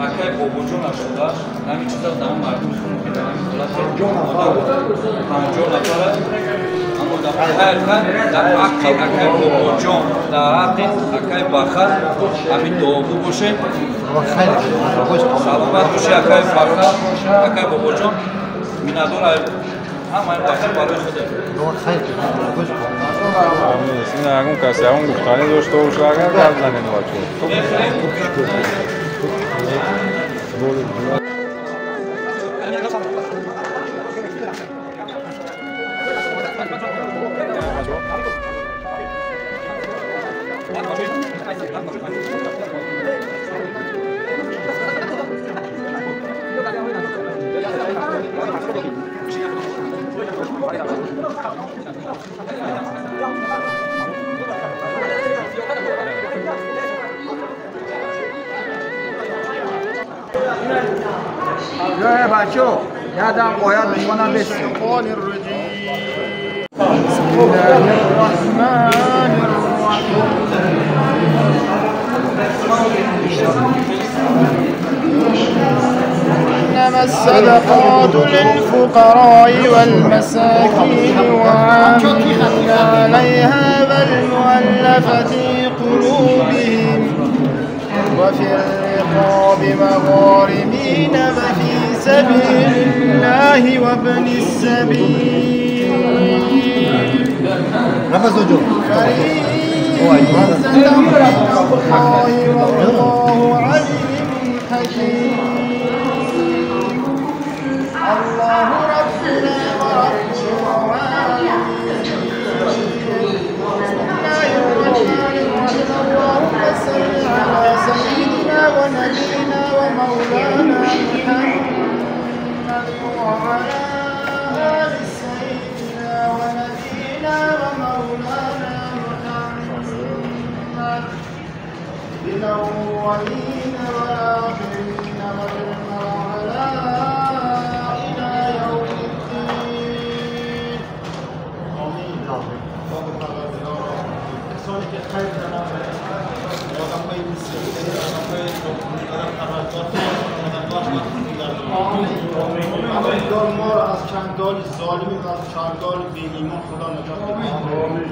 Акай бобоҷон ашуда, ҳамин чиза дар мардум хун ки дар ҳамин ҳолат 50 нафара, аммо дар дар ҳаққи акай бобоҷон, дар ҳаққи акай Баха ҳамин дуогӯ бошед. Саломат бошед акай Баха, акай бобоҷон. Миннатдор ҳамаи баха барои худо. Ягон кас ягон гуфтанӣ дошта бошад, агар гап занед бачаҳо. بچه یادم باید میکنم بسیم. بسم الله الرحمن الرحیم. إنما الصدقات للفقراء والمساكين والعاملين عليها والمؤلفة قلوبهم وفي الرقاب وغارمين وفي سبيل الله وابن السبيل فريضة من الله والله عليم حكيم. الله ربنا ورب العالمين. بسم الله الرحمن الرحيم. اللهم صل على سيدنا ونبينا ومولانا محمد وعلى آل سيدنا ونبينا ومولانا محمد بالأولين والآخرين وبالمرأة إلى يوم الدين. آمين. کسانی که خیر کردن آدم‌های بسیاری آدم‌های پروردگار ما را از چنگال ظالمی و از چنگال بی‌ایمان خدا نجات بده.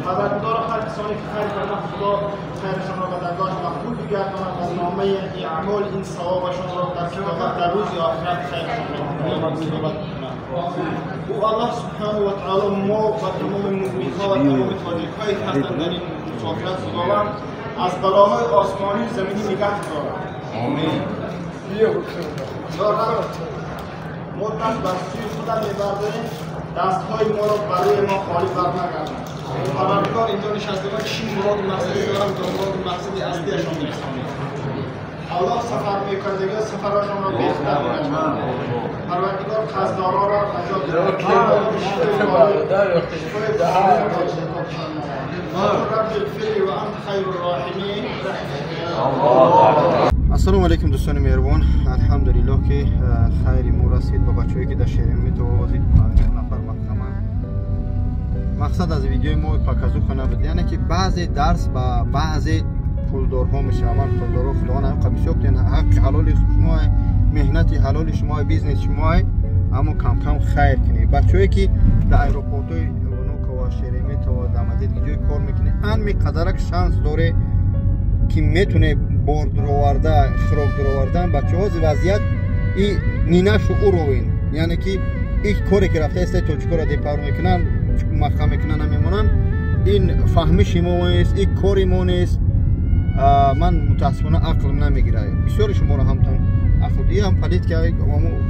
پروردگار هر کسانی که خیر کردن خدا خیرشان را به درگاهش مقبول بگرداند و نامه اعمال این ثوابشان را در کتابت در روز آخرت خیرشان را کتابت کند. او الله سبحانه و تعالی ما و تمام مؤمن‌ها و تمام تاجیک‌هایی که هستند در این مسافرت خداوند از بلاهای آسمانی و زمینی نگه دارد. آمین. ما دست بر سوی خدا میبرداریم، دستهای ما را برای ما خالی برنگردند. پروردگار اینجا نشستگان چی مراد و مقصدی دارند تا مراد و مقصد اصلیشان برسانید. الله سفر میکردگان سفرشان را بهتر بگرداند. پروردگار قرضداران را نجات دهد. رب اغفر لي وانت خیر الراحمین. Ассалому алайкум дӯстони меҳрубон. Алҳамдулиллоҳ ки хайри мо расид ба бачаҳое ки дар Шереметьево овозид 50 нафар маҳкама. Мақсад аз видеои мо показуха набуд, яъне ки баъзе дарс ба баъзе пулдорҳо мешавад. Ман пулдорҳо худованд ҳаққа бисёр кунед, ҳаққи ҳалоли шумо, меҳнати ҳалоли шумо, бизнеси шумо, аммо камкам хайр кунед. Бачаҳое ки дар аэропортҳои Внуково, Шереметьево, Домодедово ҷой кор мекунед, ан миқадарак шанс доре ки метуне бор дуроварда, хӯрок дуровардан, бачаҳо вазъият и нинашу уровень, яъне ки и коре ки рафта иста тоҷикоро депар мекунанд, маҳкам мекунанд, намемонанд. Ин фаҳмиши мо нест, ин кори мо нест. Ман мутаассифона ақлм намегирад. Бисёри шуморо ҳам ақл ҳам политика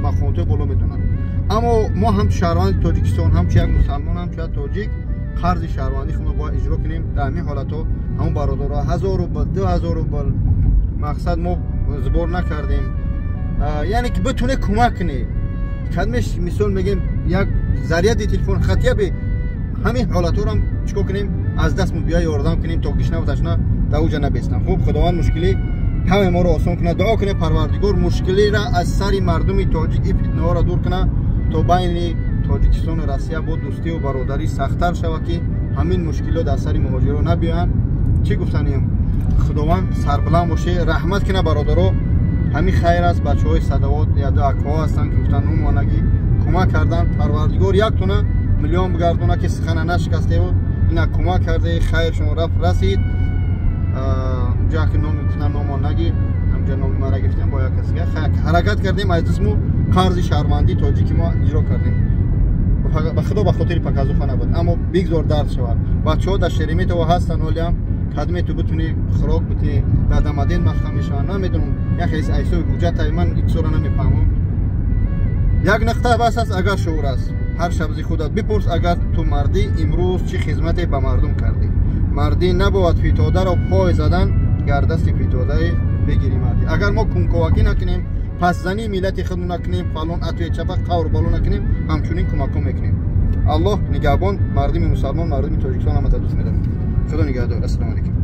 мақомотҳои боло медонанд, аммо мо ҳам шаҳрванди Тоҷикистон, ҳамчун як мусалмон, ҳамчун як тоҷик қарзи шаҳрвандии худро бояд иҷро кунем. Дар ҳамин ҳолатҳо ҳамон бародаро 1000 рубл, 2000 рубл мақсад мо збор накардем, яъне ки битоне кӯмак кунед. Кадмеш мисол мегем як заряди телефон хатия бе ҳамин ҳолатҳоро чикор кунем, аз дастмон биё ёрдам кунем то гишнаву ташна дар уҷа набестам. Хуб, худованд мушкилӣ ҳамаи моро осон кунад. Дуо кунед Парвардигор мушкилиро аз сари мардуми тоҷик ин фитнаҳоро дур кунад то байни Тоҷикистону Россия бо дӯстию бародарӣ сахттар шавад ки Ҳамин мушкилот дар сари муҳоҷиро набиёянд. Чӣ гуфтанем? Худованд сарбаланд боше, раҳмат кина бародаро. Ҳамин хайр аст, бачаҳои садавот яду акҳо ҳастанд ки гуфтан нумонагӣ кӯмак кардан. Парвардигор як тона миллион бигардона ки сухана нашикастеву ина кӯмак карде, хайр шумо рафт расид. Ҷа ки номи гуфтан номон наги, ҳамҷа номи мара гирифтем бо як кас дига. Ҳаракат кардем, аз дастму қарзи шаҳрвандии тоҷики мо иҷро кардем. Ба худо ба хотири показуха набуд, аммо бигзор дард шавад. Бачаҳо дар Шереметьево ҳастанд, ҳолиам кадме ту битунӣ хӯрок битӣ, дар Дамаден маҳкам мешаванд. Намедонам, як ҳайс айсои ҳуҷҷата ман иксора намефаҳмам. Як нуқта бас аст, агар шуур аст. Ҳар шабзи худат бипурс, агар ту мардӣ, имрӯз чӣ хизмате ба мардум кардӣ? Мардӣ набояд фитодаро пой задан, гар дасти фитодае бигирӣ мардӣ. Агар мо кунковакӣ накунем, пасзании миллати худ накунем, фалон атве чапа қавр боло накунем, ҳамчунин кӯмакҳо мекунем. Аллоҳ нигаҳбон, мардуми мусалмон, мардуми Тоҷикистон ҳамата дӯст медорам. Худо нигаҳдор. Ассалому алайкум.